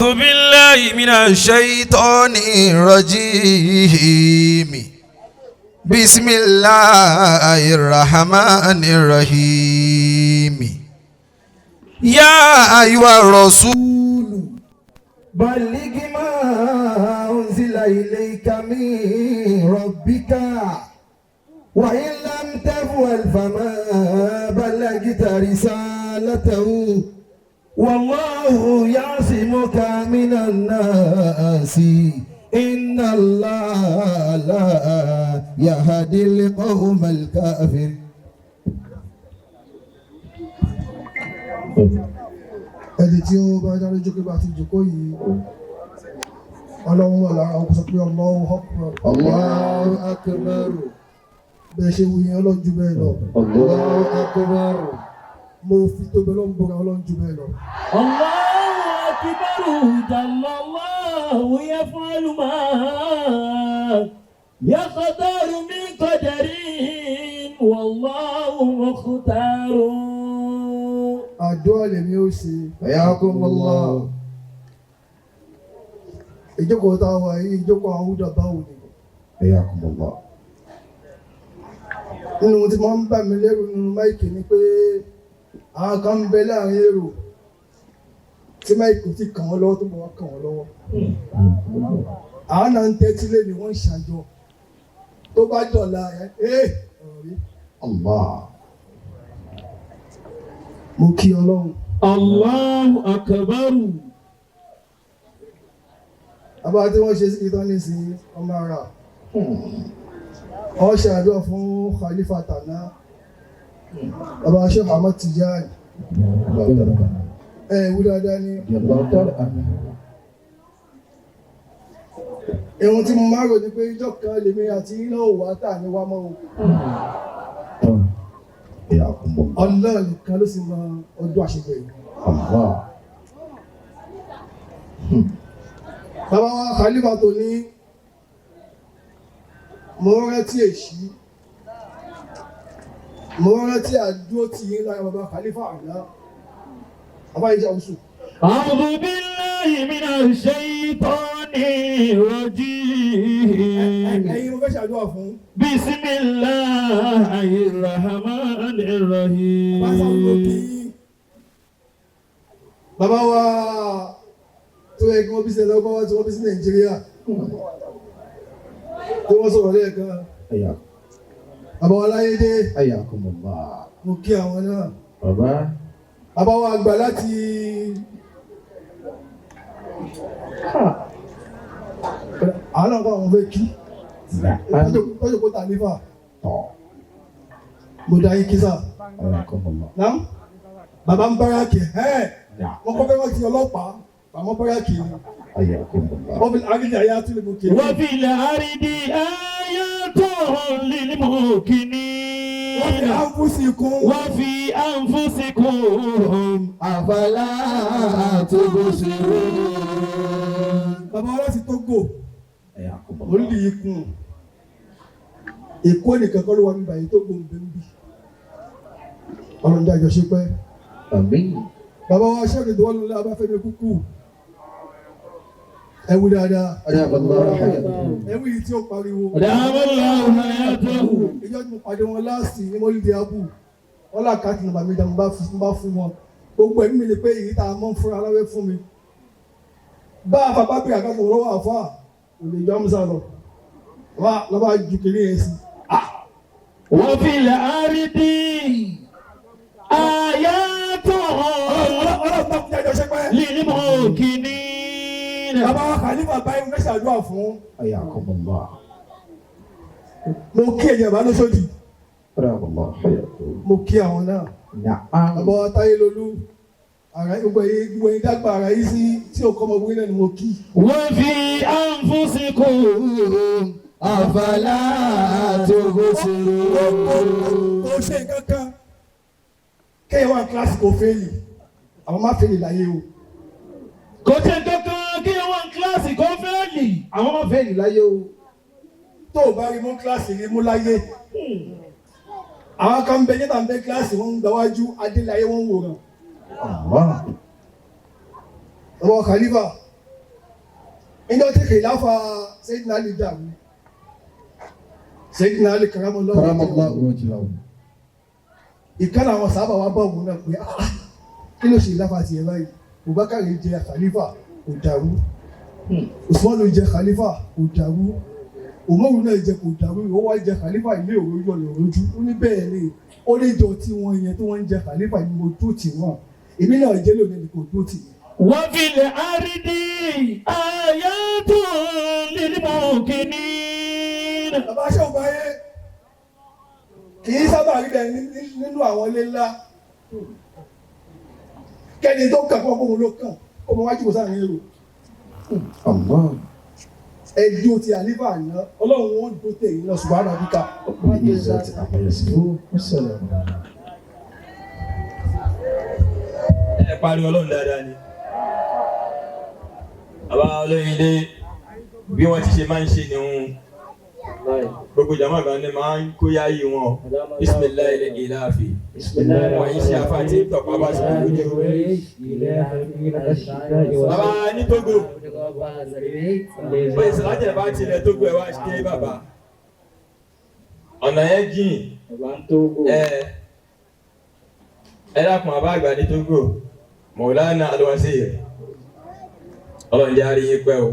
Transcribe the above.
بالله من الشيطان الرجيم. بسم الله الرحمن الرحيم. يا أيها الرسول بلغ ما أنزل إليك من ربك، وإن لم تفعل فما بلغت رسالته، والله يعصمك من الناس، إن الله لا يهدي القوم الكافرين. Ẹni tí ó bá dárí jókòó bá ti jókòó yìí, Ọlọ́run wà lára àwọn sọ pé Allahu Akbar. الله أكبر. Bẹ́ẹ̀ ṣe wuyin, Ọlọ́run jù bẹ́ẹ̀ lọ. الله أكبر. Mo fi tóbi Ọlọ́run bọ̀rọ̀, Ọlọ́run jù bẹ́ẹ̀ lọ. الله أكبر، جل الله يفعل ما يقدر من قدر، والله مختار. Àdúrà lèmi ó ṣe. حياكم الله. Ìjókòó tá a wà yìí, ìjókòó àwọn húdà báwo ni. حياكم الله. Nínú ohun tí wọ́n ń bà mí lẹ́rù nínú máìkì ni pé àwọn kan ń bẹ láàrin èrò tí máìkì ò ti kàn wọ́n lọ́wọ́ tó bọ̀ wá kàn wọ́n lọ́wọ́. Àwọn náà ń tẹ́tí lé ní wọ́n ń ṣàjọ tó bá dọ̀la ẹ̀ ẹ́ ọ̀rọ̀ rí. الله. Mo kí Ọlọ́run. الله أكبر. Bàbá tí wọ́n ṣe sí ìtàn nísìnyí, ọmọ ara wọ́n ṣe àdúrà fún Khalifa tàná, bàbá Sheikh Ahmad Tijani. Ẹ wú dáadáa ní. Ìhun tí mo máa rò ní pé ìjọ kan lèmi àti iná òwò àtà ní wá mọ́ o. حياكم الله. Ọlọ́run nìkan ló sì mọ ọdún àṣegbè yìí. الله. Bàbá wa Khalifa tó ní, mo rántí èṣí, mo rántí àdúró tì yín lára bàbá Khalifa àná, bàbá yìí ṣàwùsù. أعوذ بالله من الشيطان الرجيم. Ẹ̀yin mo fẹ́ ṣàdúrà fún. بسم الله الرحمن Bàbá sáwọn ló kí الرحيم. yín. Bàbá wa tó yẹ kí wọ́n bí sí ẹlọ́gbọ́n wá tí wọ́n bí sí Nàìjíríà tí wọ́n sọ̀rọ̀ lẹ́ẹ̀kan. حياكم. Bàbá wa Láyédé, حياكم الله. mo kí àwọn náà. Bàbá. Bàbá wa àgbà láti àwọn náà kọ́ àwọn fẹ́ kí tọ́jú kó tà nífà. Tọ́. Mo dá yín kí sà. حياكم الله. Náà bàbá ń bára kì ẹ́ نعم. wọ́n kọ́ fẹ́ wọ́n ti ọlọ́pàá àmọ́ bára kì í حياكم الله. wọ́n fi àrídì àyà tó lè mú kì í. وفي الأرض آيات Wọ́n fi للموقنين. àǹfùsì kún. وفي أنفسكم أفلا تبصرون. Bàbá wa láti Tógò. حياكم الله. Orílẹ̀ yìí kún. Èkó nìkan kọ́ ló wà nígbà yìí, Tógò ń bẹ ń bì. Ọlọ́run jẹ́ àjọṣe pẹ́. آمين. Bàbá wa ṣẹ́gun tó wọ́n lọ́lá Abáfẹ́mi kúkú. Ẹ wú dáadáa. حياك الله حياكم. Ẹ wú yìí tí ó pariwo. دام الله حياته. Ìjọ tí mo pàdé wọn láàsì ní mọ́lídìí Abu, wọn làkàtì nàbà mi dàmú bá fún wọn. Gbogbo ẹ̀mí mi ni pé èyí tá a mọ́ ń fúnra lọ́wọ́ fún mi. Bá a bàbá bèrè àkàtà lọ́wọ́ àfà kò lè jọ àmúsà lọ. Lọ́ba ju kiri yẹn sí. وفي الأرض آيات Ọlọ́run bá kújà jọ ṣẹ́pẹ́. للموقنين. Bàbá wa Khalifa báyìí mo fẹ́ ṣàdúrà fún. حياكم الله. Mo kí ẹ̀yẹ̀ bá lóṣòdì. حياك الله حياكم. Mo kí àwọn náà. نعم. Bàbá wa Táyé Lolú, àrà gbogbo ẹ̀yin dàgbà ara yìí sí tí ò kọ́ ọmọ ogun náà ni mo kí. وفي أنفسكم أفلا تبصرون. Kò ṣe nǹkan kan kéèyàn wà kíláàsì kò fẹ́ẹ̀lì, àwọn má fẹ́ẹ̀lì láyé o. Kò ṣe kankan kí wọ́n kíláàsì kó fẹ́ẹ̀lì, àwọn máa fẹ́ẹ̀lì láyé o. Tó o bá rí mú kíláàsì rí mú láyé, àwọn kan ń bẹ níta ń bẹ kíláàsì, wọn ń gbáwájú adéláyé, wọn ń wòran. الله. Ọwọ́ Khalifa. Ìjọ tí kìláfà Sayyidina Ali dàrú. Sayyidina Ali karamallahu Karamallahu wajhahu. Ìkànnì àwọn sábà wa bá òun náà pé, "Ah, kí ló ṣe ìlàfà tiẹ̀ báyìí? Abubakar jẹ khalifa, kò dàrú. Usman jẹ khalifa, kò dàrú. Umaru náà jẹ, kò dàrú. Ìwọ wá jẹ khalifa, ilé òrojú ọ̀nà òrojú." Ó ní bẹ́ẹ̀ ni, ó ní jọ tí wọ́n yẹn tí wọ́n ń jẹ khalifa ni mo dúró tì wọ́n, èmi náà jẹ́ lónìí ni kò dúró tì mí. وفي الأرض آيات للموقنين. Bàbá aṣọ báyé kì í sábà rí bẹ́ẹ̀ nínú àwọn ilé ńlá, kẹ́ni tó kàn fún ọkùnrin ló kàn ó mọ wájú kò sáà ní èrò. Allah. Ẹdùn ti àlífà àná, Ọlọ́run ó dún tèyí náà ṣùgbọ́n àbíkà. Bi-izzati amma yasifun. Wassalamu. Ẹ pariwo Ọlọ́run dáadáa ni. Bàbá olóyìnlé, bí wọ́n ti ṣe máa ń ṣe ni wọn gbogbo jama kan ní máa ń kó yáyí wọn. Bisimilayi ilaafi wọ́n yìí ṣe àfàtì tọ̀pá bá ṣe lójú. Bàbá ní Togo, bóyá ìsìlájẹ̀ bá tilẹ̀ Togo, ẹ̀ wá ṣe bàbá ọ̀nà yẹn jìn. Ẹ ẹ dákun, àbá àgbà ní Togo, Mọ̀lánà Alwazir, Ọlọ́run jẹ́ àríyìn pẹ́ o.